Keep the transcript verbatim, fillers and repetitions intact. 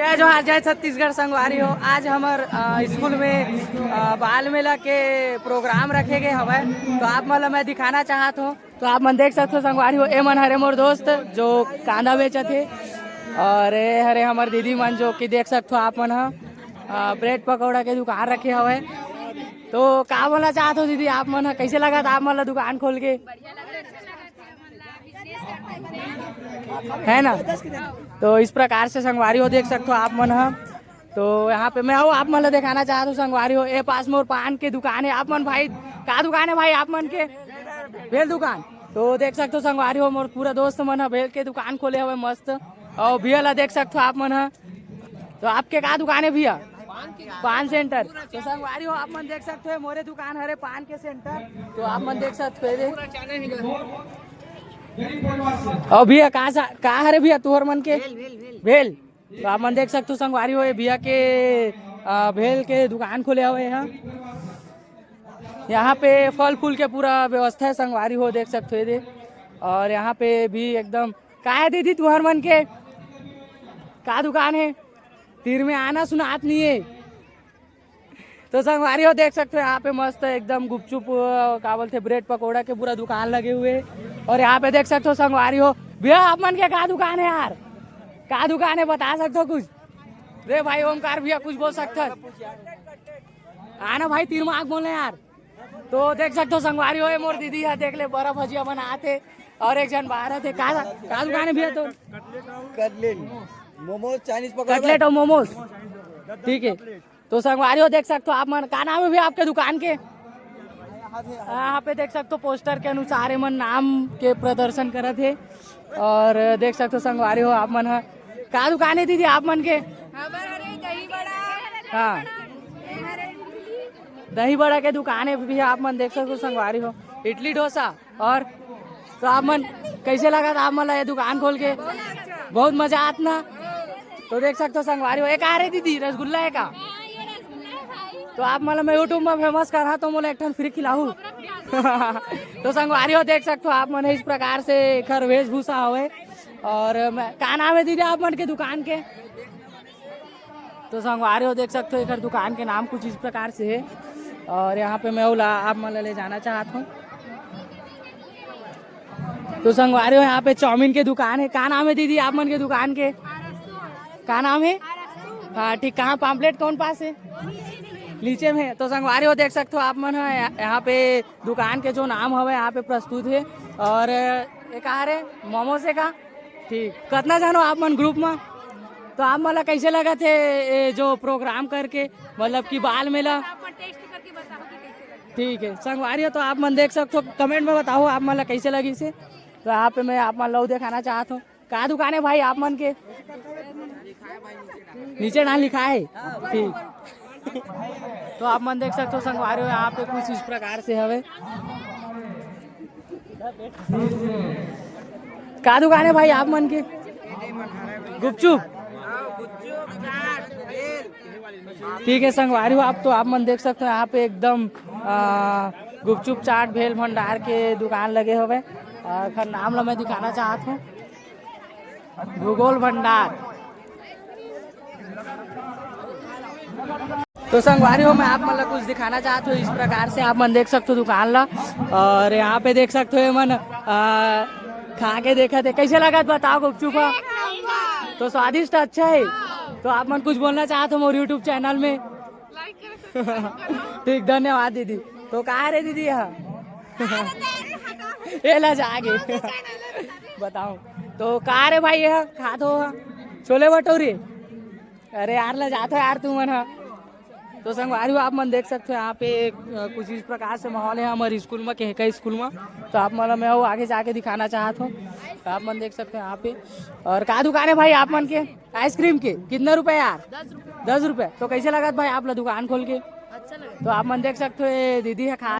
जय जोहार, जय छत्तीसगढ़ संगवारी हो। आज हमर अ, स्कूल में अ, बाल मेला के प्रोग्राम रखे गए हवय, तो आप मन ल मैं दिखाना चाहत हूँ। तो आप मन देख सकथो संगवारी हो, ए मन हरे मोर दोस्त जो कांदा बेचत हे, और ए हरे हमर दीदी मन जो कि देख सकथो आप मन ह, अ, ब्रेड पकौड़ा के दुकान रखे हवय। तो का बोलना चाहत हो दीदी, आप मन ह कैसे लगत आप मन ला दुकान खोल के? है ना? तो इस प्रकार से संगवारी हो देख सकथो आप मन ह। तो यहाँ पे मैं हूँ, आप मन ला दिखाना चाहत हूँ संगवारी हो, ए पास मोर पान के दुकान है। आप मन भाई, का दुकान है भाई आप मन के? भेल दुकान। तो देख सकथो संगवारी हो, मोर पूरा दोस्त मन ह भेल के दुकान खोले हवे मस्त। और भैया ला देख सकथो आप मन ह, तो आपके का दुकान है भैया? पान सेंटर। तो संगवारी हो, आप मन देख सकथो, मोरे दुकान हरे पान के सेंटर। तो आप मन देख सकथो, ये दे। और भैया, कहाँ सा, कहाँ हरे भैया तुहर मन के? भेल। तो आप मन देख सकथो संगवारी हो, ये भैया के अ, भेल के दुकान खोले हवे यहाँ। यहाँ पे फल फूल के पूरा व्यवस्था है संगवारी हो, देख सकथो ये दे। और यहाँ पे भी एकदम, का है दीदी तुहर मन के, का दुकान है? तीर में आना सुनात नहीं है। तो संगवारी हो देख सकथो, यहाँ पे मस्त एकदम गुपचुप, अ, का बोलथे, ब्रेड पकौड़ा के पूरा दुकान लगे हुए हे। और यहाँ पे देख सकथो संगवारी हो, भैया आप मन के का दुकान है यार, का दुकान है बता सकथो कुछ? रे भाई ओमकार भैया कुछ बोल सकथो? आना भाई तीर में आग बोले यार। तो देख सकथो संगवारी हो, ये मोर दीदी है, देख ले बड़ा भजिया बनात हे। और एक जन बाहर थे, का, का दुकान है भैया तो? Cutlet, momos, Chinese pakora. Cutlet और मोमोज, ठीक है। तो संगवारी हो देख सकथो आप मन, का नाम है भैया आपके दुकान के? यहाँ पे देख सकथो पोस्टर के अनुसार एमन नाम के प्रदर्शन करत हे। और देख सकथो संगवारी हो आप मन ह, का दुकान है दीदी आप मन के? हमर हरे दही बड़ा। हाँ, ये हरे इडली। दही बड़ा के दुकान है भैया, आप मन देख सकथो संगवारी हो, इडली डोसा। और तो आप मन कैसे लगत आप मन ला ये दुकान खोल के? बहुत मजा आत ना। तो देख सकथो संगवारी हो, एक आ रही दीदी रसगुल्ला है का? तो आप मन ला मैं YouTube में फेमस करहा तो मोला एक ठन फ्री खिलाहू। तो संगवारी हो देख सकथो आप मन इस प्रकार से एकर वेशभूषा हवे। और मैं, का नाम है दीदी आप मन के दुकान के? तो संगवारी हो देख सकथो एकर दुकान के नाम कुछ इस प्रकार से है। और यहाँ पे मैं ओला आप मन ला ले जाना चाहत हूँ। तो संगवारी हो यहाँ पे चाउमीन के दुकान है। का नाम है दीदी आप मन के दुकान के? का नाम है? हाँ ठीक, कहाँ पाम्पलेट कौन पास है? नीचे में। तो संगवारी हो देख सकथो आप मन ह, यहाँ पे दुकान के जो नाम हवे यहाँ पे प्रस्तुत है। और ये कहाँ रे मोमोज है का? ठीक, कतना झन हो आप मन ग्रुप में? तो आप मन ला कैसे लगत हे ये जो प्रोग्राम करके, मतलब कि बाल मेला? आप मन टेस्ट करके बताओ कि कैसे लगे। ठीक है संगवारी हो, तो आप मन देख सकथो, कमेंट में बताओ आप मन ला कैसे लगिस हे। तो यहाँ पे मैं आप मन ला दिखाना चाहत हूँ, का दुकान है भाई आप मन के? नीचे ना लिखा है, ठीक। तो आप मन देख सकथो संगवारी हो, यहाँ पे कुछ इस प्रकार से हवे। का दुकान है भाई आप मन के? गुपचुप। ठीक है संगवारी हो, आप तो आप मन देख सकथो यहाँ पे एकदम आ, गुपचुप चाट भेल भंडार के दुकान लगे हवे। आ, एखर नाम ला मैं दिखाना चाहत हूँ, भूगोल भंडार। तो संगवारी हो, मैं आप मन ला कुछ दिखाना चाहत हूँ। इस प्रकार से आप मन देख सकथो दुकान ला, और यहाँ पे देख सकथो ये मन आ, खा के देखत हे, कैसे लगत बताओ गुपचुप ह? तो स्वादिष्ट अच्छा है। तो आप मन कुछ बोलना चाहत हो मोर YouTube चैनल में? ठीक, धन्यवाद दीदी। तो कहाँ रे दीदी यहाँ? ये ला जाके बताओ। तो कहाँ रे भाई, ये खात हो छोले भटूरे? अरे यार, ला जात हो यार तू मन ह। तो संगवारी हो, आप मन देख सकते हो यहाँ पे अ, कुछ इस प्रकार से माहौल है हमारे स्कूल में, केहका स्कूल में। तो आप मन मैं वो आगे जाके दिखाना चाहत हूँ। तो आप मन देख सकते हो यहाँ पे। और का दुकान है भाई आप मन के? आइसक्रीम के। कितना रुपया यार? दस रुपया। दस रुपया। तो कैसे लगत भाई आप ला दुकान खोल के? अच्छा लगा। तो आप मन देख सकते हो ये दीदी है खा